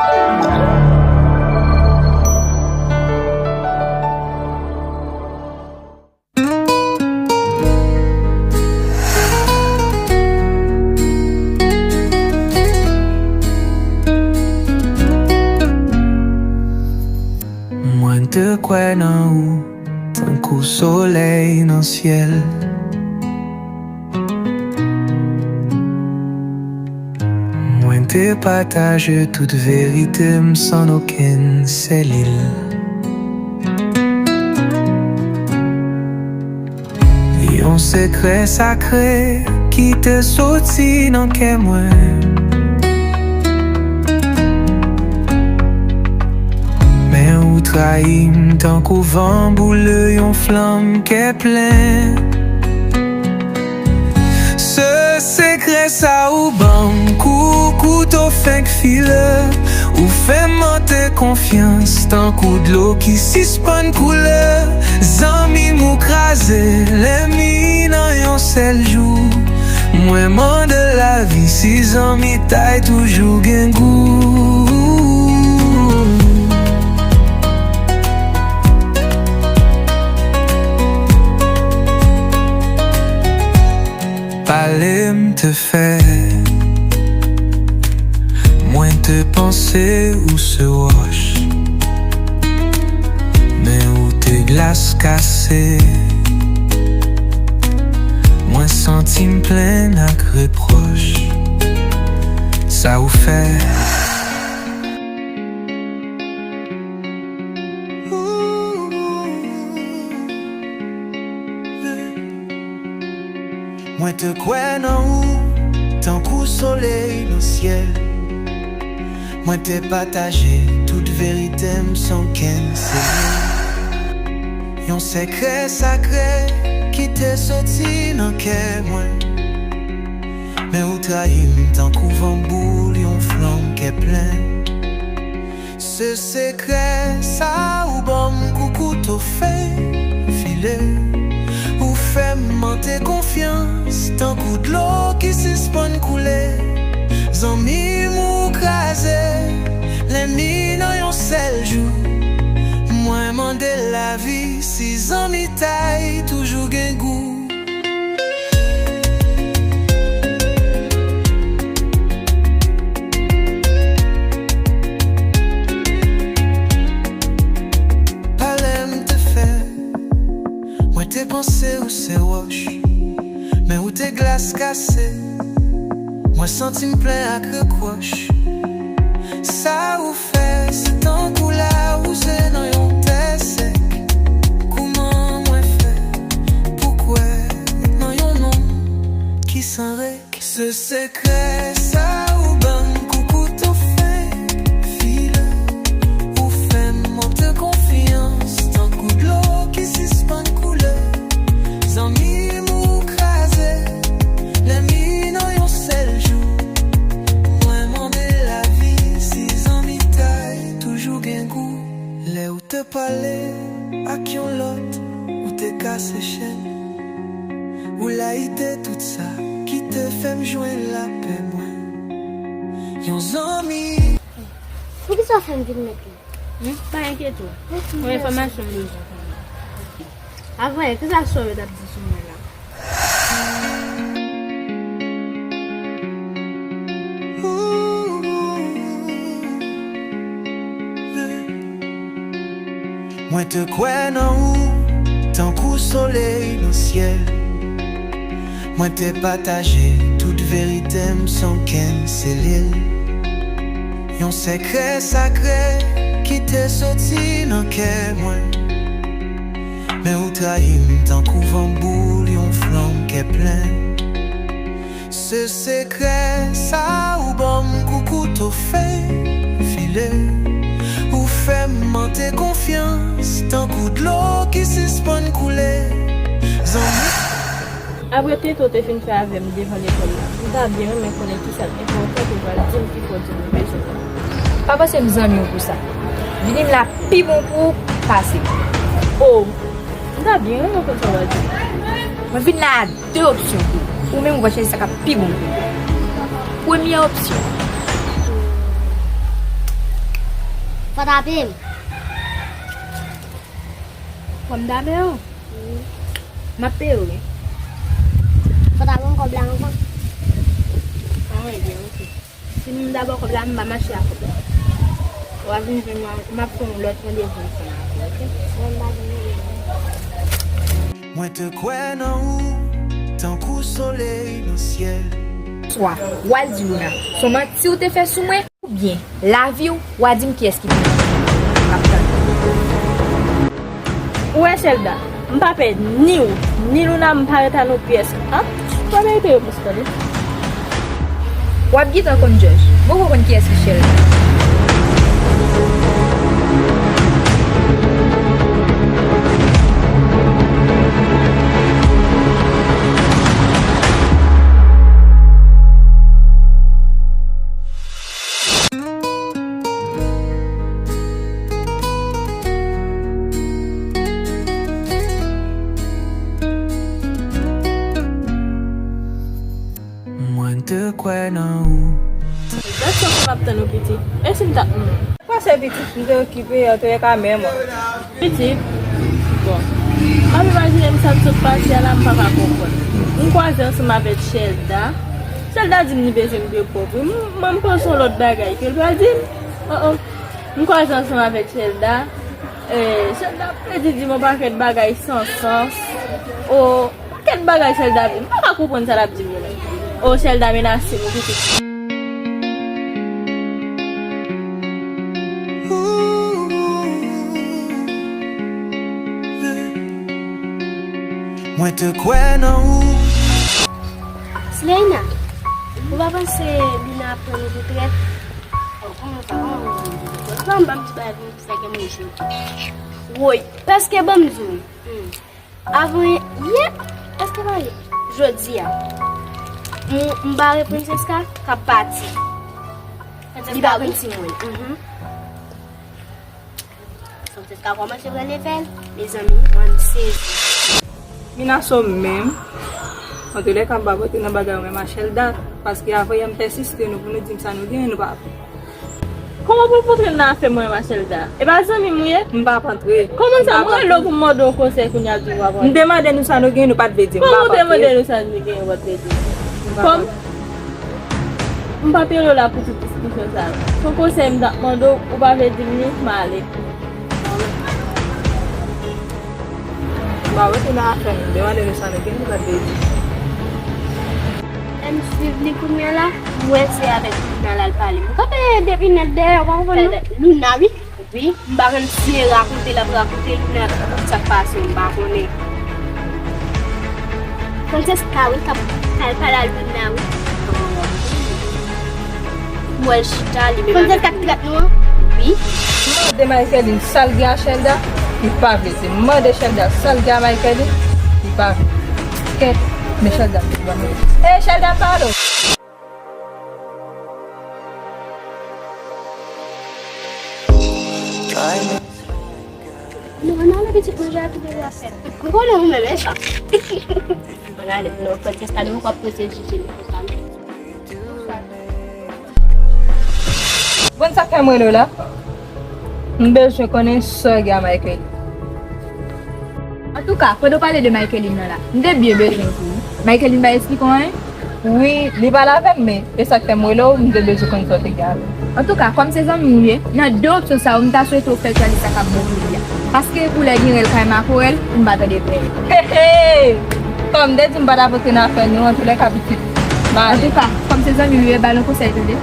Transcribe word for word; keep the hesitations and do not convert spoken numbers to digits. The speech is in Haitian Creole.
Mwen te kwè nan ou tankou solèy nan syèl. Mwen te pataje tout verite m san okenn selil. Yon sekrè sakre ki te soti nan kè mwen. Men ou trayi m tankou van boule yon flanm kè plen. Se sekrè sa ou ban m kou kouto fenk file. Ou fè m mante konfyans tankou dlo ki sispann koule. Zanmi m ou kraze lènmi nan yon sèl jou. Mwen mande lavi si zanmitay toujou gen gou. Pale m te fè. Mwen te panse ou se wòch, men ou te glas kase. Mwen santi m plen ak repwòch. Sa ou fè. Mwen te kwè nan ou tankou solèy nan syèl. Mwen te pataje tout verite m san kenn sere. Yon sekrè sakre ki te soti nan kè mwen. Men ou trayi m tankou van boule yon flanm kè plen. Se sekrè sa ou ban m kou kouto fenk file. Ou fè m mante konfyans tankou dlo ki sispann koule. Zanmi m ou kraze lènmi nan yon sèl jou. Mwen mande lavi si zanmitay toujou gen gou. Pale m te fè. Mwen te panse ou se wòch, men ou te glas kase. Mwen santi m plen ak repwòch. Sa ou fè se tankou lawouze nan yon tè sèk. Kouman mwen fè pou kwè nan yon nonm ki san règ? Se sekrè sa ou ban m kou kouto fenk file. Ou fè m mante konfyans tankou dlo ki sispann koule. Zanmi m ou kraze lènmi nan yon sèl jou. Mwen mande lavi si zanmitay toujou gen gou. Lè ou te pale ak yon lòt, ou te kase chèn. Ou layite tout sa ki te fè m jwenn lapè mwen. Yon zanmi. Poukisa w fè m vin met li? Hmm? Pa enkyete w. Mèsi, mèsi. Yon enfòmasyon m bezwen konnen. Avan yè, kisa sè w yo t ap di sou mwen la? Mwen te kwè nan ou tankou solèy nan syèl. Mwen te pataje tout verite m san kenn selil. Yon sekrè sakre ki te soti nan kè mwen. Men ou trayi m tankou van boule yon flanm kè plen. Se sekrè sa ou ban m kou kouto fenk file. Ou fè m mante konfyans tankou dlo ki sispann koule. Zanmi. Apre tete w te fin fè avè m devan lekòl la, m ta byen renmen konnen kisa k enpòtan ke w pral di m ki fè w di m bezwen w. Pa panse m zanmi w pou sa. Vini m la pi bon pou ou pase. O, m ta byen renmen konn sa w pral di m. Mwen vin la a de opsyon pou ou. Ou menm ou va chwazi sa k ap pi bon pou ou. Premyè opsyon. Fò tape m. Fò m tape w? Wi. M ap peye w, wi. Fò tape m kòb la ankò. Anyen, byen, oke. Si m dabò kòb la, m pa mache ak kòb la. W a vin jwenn mwen, m ap fè yon lòt randevou ansanm avè w, oke? Mwen m pa gen randevou. Mwen te kwè nan ou, tankou solèy nan syèl. Swa, w al di Luna, se yon manti w te fè sou mwen, oubyen, lavi w, w a di m kiyès ki pi mal. M ap tann. Ou wè, Shelda, m pa pè ni ou, ni Luna, m pa ret a nou pyès. Ah, pa merite repons, tande. W ap gentan konn Jòj. Mwen poko konn kiyès ki Shelda. Mwen te kwè nan ou. Dat sa m ap tann ou, pitit. E si m t ap mouri? Pase, pitit, m te okipe, antoulèka, men mwen. Pitit, bon. M ap imajine m sa k sot pase a la, m pa ka konprann. M kwaze ansanm avèk Shelda. Shelda di m li bezwen m de kòb, wi. M, mwen, m panse yon lòt bagay ke l pral di m. Oh, oh. M kwaze ansanm avèk Shelda. Eh, Shelda ap plede di m yon pakèt bagay san sans. Oh, pakèt bagay Shelda ap di m. M pa ka konprann sa l ap di m yo menm. Oh, Shelda menase m, wi, pitit. Mwen te kwè nan ou. Sleina, ou pa panse Luna ap pran nou pou trèt? Oh, kòman sa? Kòman nou pran nou pou trèt? Ban m, ban m ti bagay pou m fè kè mwen cho. Woy, paske ban m di w. Hmm. Avan yè, èske pa yè? Jodi a. M, m bare Prinseska k ap pati. Li pa konn timoun. Mhm. Prinseska kòmanse pran lefèl, mezanmi, mwen m sezi. Minaso menm, antoulèka m pa pote nan bagay ou menm a Shelda, paske avan yè m pèsiste nou pou nou di m sa nou genyen, nou pa Kòman pou l pote nan afè mwen, Machelda? E pa zanmi m ou ye? M p ap antre. Kòman sa? M rele w pou m mande w konsèy kounye a di w pa pran. M te mande nou sa nou gen, nou pa t vle di m. Kòman ou te mande nou sa nou gen, ou pa t vle di m? Kòm m pa t rele w la pou tout diskisyon sa yo. Se yon konsèy m t ap mande w, ou pa vle di m li, m ale. M pa rete nan afè nou. M te mande nou sa nou gen, nou pa t vle di. Lè m swiv li kounye a la, m wè se avèk Luna l al pale. M kanpe depi nèt dèyè, w pa konprann non? Luna, wi. Wi, m pa konn si se rakonte l ap rakonte Luna, sa k pase, m pa konnen. Francesca, wi, k ap, k al pale a Luna, wi. M wè l chita, li menm avèk Luna. Francesca k trèt nou an? Wi. M mande Michaeline sa l gen a Shelda, li pa vle di m. M mande Shelda sa l gen a Michaeline, li pa vle. Kèt, men Shelda, ban m. Ey, Shelda, m pale w. Nou ann ale pitit manje a, kite l ap fè. M konnen ou menm, e sa. M ann ale, non, Francesca, nou poko ap poze jije nou konsa, non. Bon, sa k fè m rele w la? M bezwen konnen sa w gen a Michaeline. Antouka, pandan w pale de Michaeline nan la, m te byen bezwen w tou wi. Michaeline pa eksplike w anyen? Wi, li pale avè m, men e sa k fè m rele w, m te bezwen konn sa w te gen avè l. Antouka, kòm se zanmi w ye, nan de opsyon sa yo, m ta swete w fè twa lè sa k ap bon pou li a. Paske pou lè gen rèl kay makorèl, m pa tande plenyen. He, he! Kòm m te di m pa t ap antre nan afè nou, antoulèka pitit. M ale. Antouka, kòm se zanmi w ye, ba l yon konsèy tande.